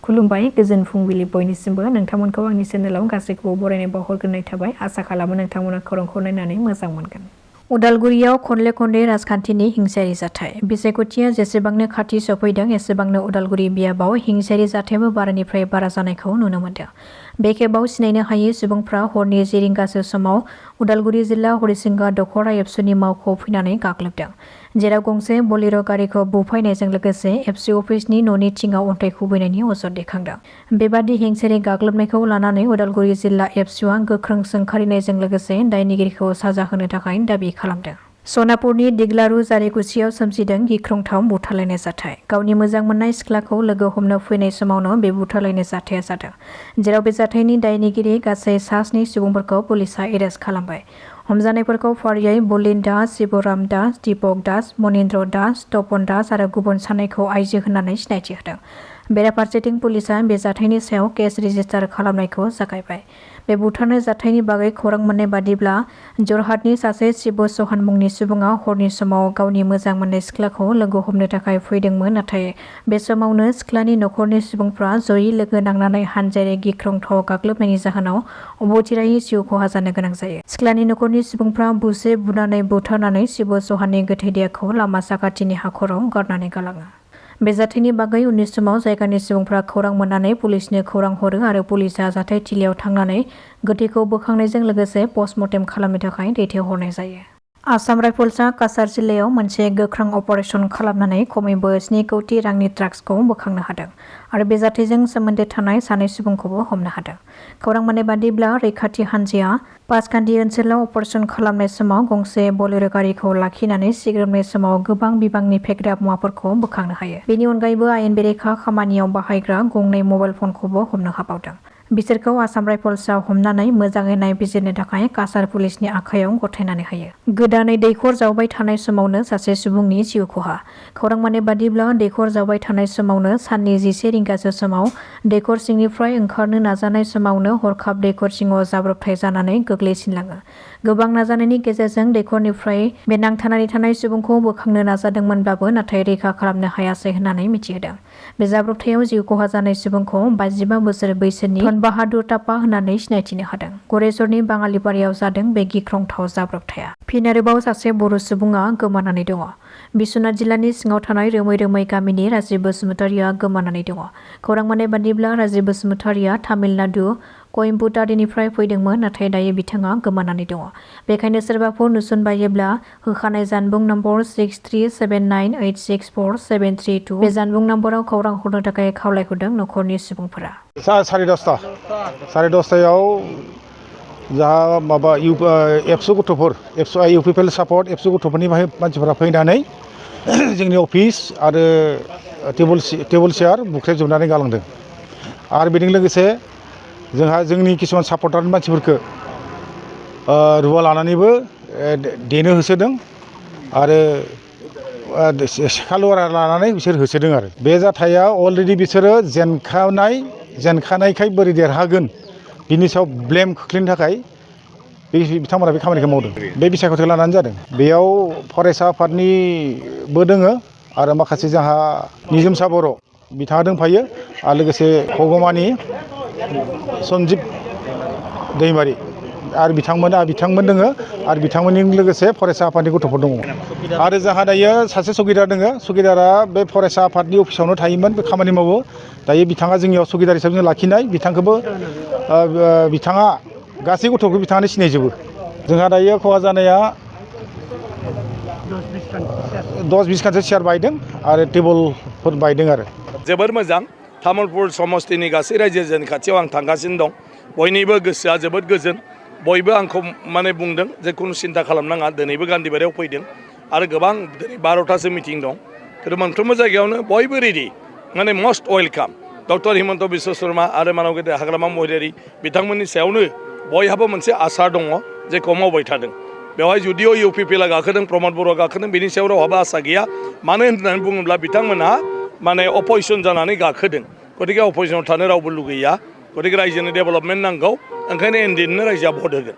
खुलुमबाय गोजोन फुंबिलि बयनिसिमबो नोंथांमोनखौ आंनि चेनेलाव गासैखौबो बरायनाय बावहरग्रोनाय थाबाय आसा खालामो नोंथांमोना खौरांखौ नायनानै मोजां मोनगोन। उदालगुरियाव खनले खनले राजखान्थिनि हिंसायारि जाथाय बिसायख'थिया जेसेबांनो खाथि सफैदों एसेबांनो उदालगुरि बियाबाव हिंसायारि जाथायबो बारानिफ्राय बारा जानायखौ नुनो मोनदों। बे खेबाव सिनायनो हायै सुबुंफ्रा हरनि 10 रिंगासो समाव उदालगुरि जिल्ला हरिसिंगा दखरा एबसुनि मावख'आव फैनानै गाग्लोबदों, जेराव गंसे बलेर' गारिखौ बुफायनायजों लोगोसे एबसु अफिसनि न'नि थिङाव अन्थाइ खुबैनायनि अजद दैखांदों। बेबादि हिंसायारि गाग्लोबनायखौ लानानै उदालगुरि जिल्ला एबसुआ गोख्रों सोंखारिनायजों लोगोसे दायनिगिरिखौ साजा होनो थाखाय दाबि खालामदों। सनापुरनि दिग्लारु जारिकुसियाव सोमजिदों गिख्रंथाव बुथारलायनाय जाथाय। गावनि मोजां मोननाय सिख्लाखौ लोगो हमनो फैनाय समावनो बे बुथारलायनाय जाथाया जादों, जेराव बे जाथायनि दायनिगिरि गासै 7 सुबुंफोरखौ पुलिसआ एरेस्ट खालामबाय। हमजानायफोरखौ फारियै बुलिन दास, शिबराम दास, दीपक दास, मनिन्द्र दास, तपन दास आरो गुबुन सानैखौ आइजो होननानै सिनायथि होदों। बेराफारसेथिं पुलिसआ बे जाथायनि सायाव केस रेजिस्टार खालामनायखौ जागायबाय। बे बुथारनाय जाथायनि बागै खौरां मोननाय बादिब्ला जरहाटनि सासे शिब चौहान मुंनि सुबुङा हरनि समाव गावनि मोजां मोननाय सिख्लाखौ लोगो हमनो थाखाय फैदोंमोन, नाथाय बे समावनो सिख्लानि नखरनि सुबुंफ्रा जयै लोगो नांनानै हानजायारि गिख्रंथाव गाग्लोबनायनि जाहोनाव अबथिरायै जिउ खहा जानो गोनां जायो। सिख्लानि नखरनि सुबुंफ्रा बुसे बुनानै बुथारनानै शिब चौहाननि गोथै देहाखौ लामा साखाथिनि हाखराव गारनानै गालाङो। बे जाथायनि बागै उननि समाव जायगानि सुबुंफ्रा खौरां मोननानै पुलिसनो खौरां हरो आरो पुलिसआ जाथायथिलियाव थांनानै गोथैखौ बोखांनायजों लोगोसे पस्टमर्टेम खालामनो थाखाय दैथायहरनाय जायो। आसाम राइफल्सआ काछार जिल्लायाव मोनसे गोख्रों अपारेशन खालामनानै खमैबो 7 कौटि रांनि ड्राग्सखौ बोखांनो हादों आरो बे जाथायजों सोमोन्दो थानाय 2 सुबुंखौबो हमनो हादों। खौरां मोननाय बादिब्ला रैखाथि हान्जाया पासकान्दी ओनसोलाव अपारेशन खालामनाय समाव गंसे बलेर' गारिखौ लाखिनानै सिग्रोमनाय समाव गोबां बिबांनि फेग्रा मुवाफोरखौ बोखांनो हायो। बेनि अनगायैबो आयेन बेरेखा खामानियाव बाहायग्रा 2 मबाइल फनखौबो हमनो हाबावदों। बिसोरखौ आसाम राइफल्सआ हमनानै मोजाङै नायबिजिरनो थाखाय काछार पुलिसनि आखायाव गथायनानै होयो। गोदानै दैखर जावबाय थानाय समावनो सासे सुबुंनि जिउ खहा। खौरां मोननाय बादिब्ला दैखर जावबाय थानाय समावनो साननि 11 रिंगासो समाव दैखर सिंनिफ्राय ओंखारनो नाजानाय समावनो हरखाब दैखर सिङाव जाब्रबथाय जानानै गोग्लैसिनलाङो। गोबां नाजानायनि गेजेरजों दैखरनिफ्राय बे नांथानानै थानाय सुबुंखौ बोखांनो नाजादोंमोनब्लाबो नाथाय रैखा खालामनो हायासै होननानै मिथिहोदों। बे जाब्रबथायाव जिउ खहा जानाय सुबुंखौ 55 बोसोर बैसोनि बाहादुर टापा होननानै सिनायथिनो हादों। गरेस्वरनि बाङालिबारियाव जादों बे गिख्रंथाव जाब्रबथाया। फिन आरोबाव सासे बर' सुबुङा गोमानानै दङ। बिश्वनाथ जिल्लानि सिङाव थानाय रोमै रोमै गामिनि राजिब बसुमतारिया गोमानानै दङ। खौरां मोननाय बादिब्ला राजिब बसुमतारिया तामिलनाडु कयम्बटुरनिफ्राय फैदोंमोन, नाथाय दायो बिथाङा गोमानानै दङ। बेखायनो सोरबाफोर नुसनबायोब्ला होखानाय जानबुं नम्बर 6379864732 बे जानबुं नम्बराव खौरां हरनो थाखाय खावलायहरदों नखरनि सुबुंफोरा। 10:30 जाहा माबा एबसु गथ'फोर एबसु इउ पिपल सापर्ट एबसु गथ'फोरनि मानसिफोरा फैनानै जोंनि अफिस आरो टेबोल चेयार बुख्रेबजोबनानै गालांदों आरो बेजों लोगोसे जोंहा जोंनि किसुमान सापर्टारनि मानसिफोरखौ रुवा लानानैबो देनो होसोदों आरो सिखालुरा लानानै बिसोर होसोदों आरो बे जाथाया अलरेडि बिसोरो जेनखानायखाय बोरै देरहागोन बिनि सायाव ब्लेम खोख्लैनो थाखाय बिथांमोना बे खामानिखौ मावदों। बे बिसायख'थिखौ लानानै जादों। बेयाव फरायसा आफादनिबो दोङो आरो माखासे जोंहा निजोमसा बर' बिथाङा दंफायो आरो लोगोसे भगमानि सन्जिब दैमारि आरो बिथांमोन दोङो आरो बिथांमोनजों लोगोसे फरायसा आफादनि गथ'फोर दङ आरो जोंहा दायो सासे सुगिदार दोङो। सुगिदारा बे फरायसा आफादनि अफिसावनो थायोमोन, बे खामानि मावो। दायो बिथाङा जोंनियाव सुगिदार हिसाबै जों लाखिनाय, बिथांखौबो बिथाङा गासै गथ'खौ बिथाङानो सिनायजोबो। जोंहा दायो खहा जानाया 10-20 खानसो चेयार बायदों आरो टेबोलफोर बायदों आरो। जोबोर मोजां। तामुलपुर समस्तिनि गासै रायजोनि खाथियाव आं थांगासिनो दं। बयनिबो गोसोआ जोबोद गोजोन। बयबो आंखौ बुंदों जे खुनु सिन्था खालामनाङा, दिनैबो गान्धीबारियाव फैदों आरो गोबां दिनै 12थासो मिटिं दं। खिन्थु मोनफ्रोमबो जायगायावनो बयबो ready, must welcome. Doctor Himanta Biswa Sharma आरो मानव गेदेर हाग्रामा महिलारि बिथांमोननि सायावनो बयहाबो मोनसे आसा दङ जेखौ मावबाय थादों। बेवहाय जुदिअ इउ पि पि एल गाखोदों, प्रमद बर'आ गाखोदों, बेनि सायाव रावहाबो आसा गैया। मानो होननानै बुङोब्ला बिथांमोनहा अपजिसन जानानै गाखोदों। गतिके अपजिसनाव थानो रावबो लुगैया। गतिके रायजोनो डेभेलपमेन्ट नांगौ, ओंखायनो एनडिएनो रायजोआ भट होगोन।